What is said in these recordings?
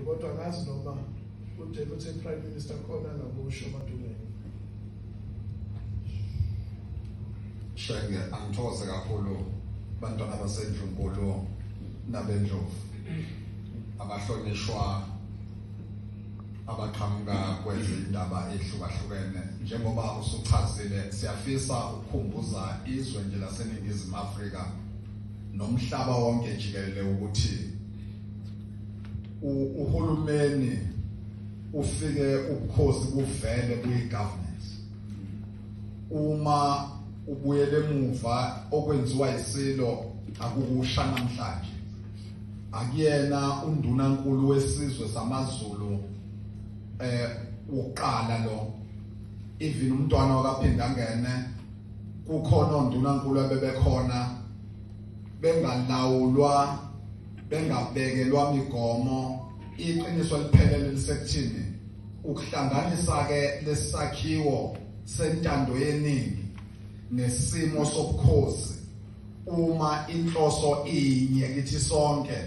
Kodwa angazi noma uDeputy Prime Minister khona angakusho Madungeni. Shenge, angithokoze kakhulu bantwana baseNdlunkulu nabeNdlovu abahlonishwa abaqhamuka kwezindaba ehlukahlukene. Njengoba usuchazile, siyafisa ukukhumbuza izwe nje laseNingizimu Afrika nomhlaba wonke jikelele ukuthi uhulumeni ufike ubukhosi buvele kuyi-governance. Uma ubuyele emuva, okwenziwa isilo akukusha namhlanje. Akuyena undunankulu wesizwe samaZulu uqala lo, even umntwana wakaPhindangene kukhona ondunankulu abebekhona bengalawulwa, bengabekelwa migomo. Iqiniso liphelele lisekuthini ukuhlanganisa ke lesakhiwo sentando yeningi nesimo sobukhosi, uma inhloso inye kithi sonke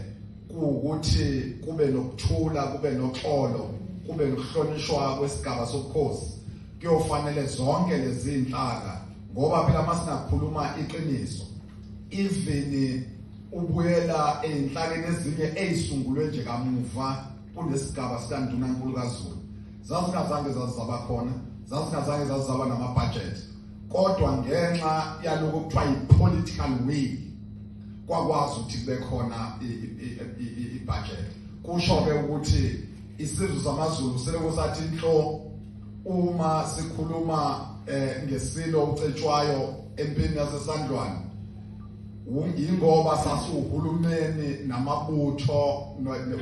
kuwukuthi kube nokuthula, kube noxolo, kube nokuhlonishwa kwesigaba sobukhosi, kuyofanele zonke lezi inhlaka, ngoba phela masingakhuluma iqiniso, even ubuyela einhlakeni ezinye ezisungulwe nje kamuva kunesigaba sikaNdunankulu kaZulu, zazingazange zazaba khona, zazingazange zazaba nama-budget, kodwa ngenxa yaloko kuthiwa yi-political will kwakwazi ukuthi kube khona i-budget. Kusho-ke ukuthi isizwe samaZulu selokhu sathi inhlo uma sikhuluma ngesilo uCetshwayo empini yaseSandlwane, ingoba sasuhulumeni namabutho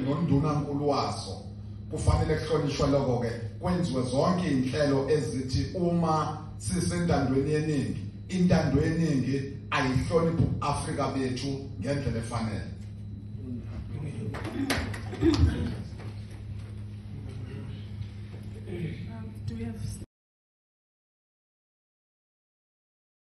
nondunankulu waso, kufanele kuhlonishwe lokho ke, kwenziwe zonke inhlelo ezithi uma sisentandweni yeningi, intando yeningi ayihloniphi uAfrika bethu ngendlela efanele. Do we have